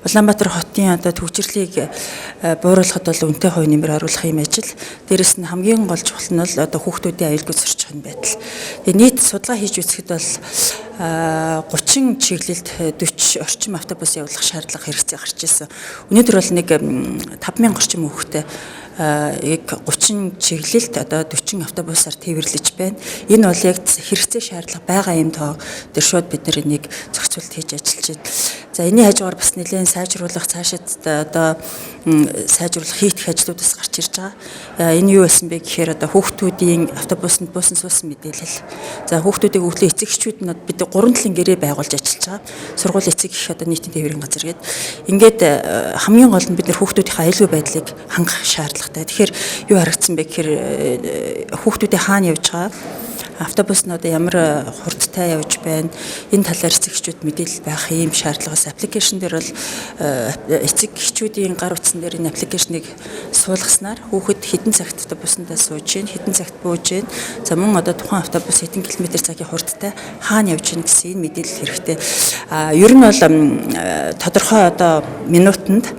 Улаанбаатар хотын одоо түгжрэрлийг бууруулахад бол үнэтэй хувь нэмэр оруулах юм ажил. Дээрэс нь хамгийн гол чухал нь бол одоо хүүхдүүдийн аюулгүй зорчих юм байдал. Тэгээ нийт судалгаа хийж үзэхэд бол 30 чиглэлд 40 орчим автобус явуулах шаардлага хэрэгцээ гарч ирсэн. Өнөөдөр бол нэг 5000 орчим хүүхэдтэй яг 30 чиглэлд одоо 40 автобусаар тээвэрлэж байна. Энэ бол яг хэрэгцээ шаардлага байгаа юм тоо дээр шууд бид нар энийг зохицуулт хийж ажиллаж байна. За, энэний хажуугаар бас нэлээд сайжруулах, цаашид одоо сайжруулах хийх ажлууд бас гарч ирж байгаа. Энэ юу байсан бэ гэхээр одоо хүүхдүүдийн автобусанд буусан суусан мэдээлэл. За, хүүхдүүдийг өглөө эцэг эхчүүд нь бид гурван талын гэрээ байгуулж ажиллаж байгаа. Сургууль, эцэг эх, одоо нийтийн тээврийн газар гээд ингээд хамгийн гол нь бид нар хүүхдүүдийн аюулгүй байдлыг хангах шаардлагатай. Тэгэхээр юу харагдсан бэ гэхээр хүүхдүүдийн хаана явж байгаа, автобус нь одоо ямар хурдтай явж байна, энэ талаар эцэг эхчүүд мэдээлэл байх ийм шаардлагаас application дээр бол эцэг эхчүүдийн гар утсан дээр энэ application ыг суулгаснаар хүүхэд хэдэн цагт автобусандаа сууж гин, хэдэн цагт бууж гин, за мөн одоо тухайн автобус хэдэн километр цагийн хурдтай хаана явж гин гэсэн энэ мэдээлэл хэрэгтэй. А ер нь бол тодорхой одоо минутанд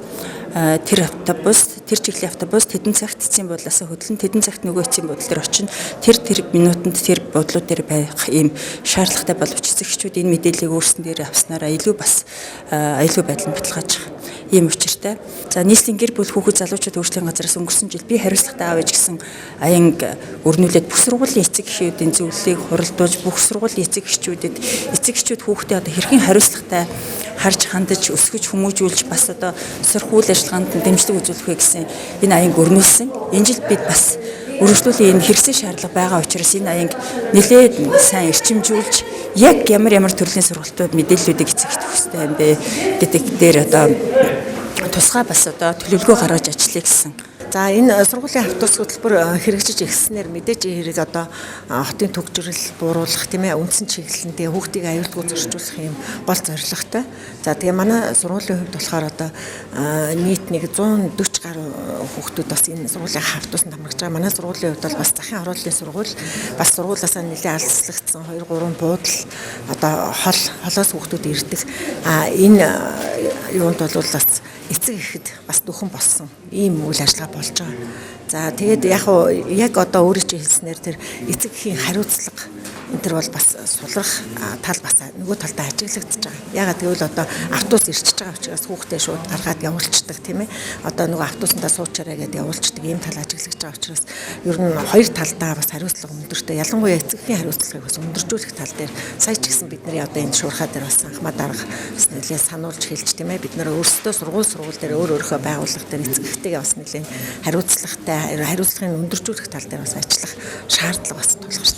тэр автобус, тэр чиглэлийн автобус тэдэн цагт эцсийн буудлаасаа хөдлөн, тэдэн цагт нөгөө эцсийн буудлын дээр очино. Тэр тэр минутанд тэр буудлууд дээр байх ийм шаардлагатай боловч эцэг эхчүүд энэ мэдээллийг өөрсдөн дээр авснараа илүү бас аюулгүй байдал нь баталгаажих ийм учиртай. За, нийслэлийн гэр бүл, хүүхэд, залуучууд өөрчлөлийн газараас өнгөрсөн жил "Би хариуцлагатай аав ээж" гэсэн аянг өрнүүлээд бүх сургуулийн эцэг эхчүүдийн зөвлөлийг хуралдуулж, бүх сургуулийн эцэг эхчүүдэд эцэг эхчүүд хүүхдээ одоо хэрхэн хариуцлагатай харж хандаж, өсгөж хүмүүжүүлж, бас одоо сурах үйл ажиллагаанд дэмжлэг үзүүлэх вэ гэсэн энэ аянг өрнүүлсэн. Энэ жил бид бас өргөжлүүлийн энэ хэрэгцээ шаардлага байгаа учраас энэ аянг нэлээд сайн эрчимжүүлж, яг ямар ямар төрлийн сургалтууд, мэдээллүүдийг эцэг эхэд өгөх ёстой юм бэ гэдэг дээр одоо тусгай бас одоо төлөвлөгөө гаргаж ажиллая гэсэн. За, энэ сургуулийн автобус хөтөлбөр хэрэгжиж эхэлснээр мэдээж хэрэг одоо хотын түгжрэл бууруулах, тийм ээ, үндсэн чиглэлэндээ хүүхдийг аюулгүй зорчуулах юм гол зорилготой. За, тэгээ манай сургуулийн хувьд болохоор одоо нийт нэг 140 гаруй хүүхдүүд бас энэ сургуулийн автобусанд хамрагдаж байгаа. Манай сургуулийн хувьд бол бас захын хорооллын сургууль, бас сургуулиасаа нэлээд алслагдсан 2 3 буудал, одоо хол холоос хүүхдүүд ирдэг. А энэ юунд бол бас эцэг эхэд бас дөхөн болсон ийм үйл ажиллагаа болж байгаа. За, тэгээд яг уу яг одоо өөрөө чи хэлснээр тэр эцэг эхийн хариуцлага энэ төр бол бас сулрах тал бас нөгөө талдаа ажиглагдаж байгаа. Ягаад гэвэл одоо автобус ирчихэж байгаа учраас хүүхдээ шууд гаргаад явуулчихдаг, тийм ээ. Одоо нөгөө автобусандаа суучаарай гэдээ явуулчихдаг ийм тал ажиглагдаж байгаа учраас ер нь хоёр талдаа бас хариуцлага өндөртэй. Ялангуяа эцэг эхийн хариуцлагыг бас өндөржүүлэх тал дээр сая ч гэсэн бидний одоо энэ шуурхай дээр бас анхмаа дарга бас нэлээд сануулж хэлж, тийм ээ. Бид нар өөрсдөө сургууль сургууль дээр өөр өөрийнхөө байгууллага дээр эцэг эхтэйгээ бас нэлээд хариуцлагатай, хариуцлагыг өндөржүүлэх тал дээр бас ажиллах шаардлага бас тулгарч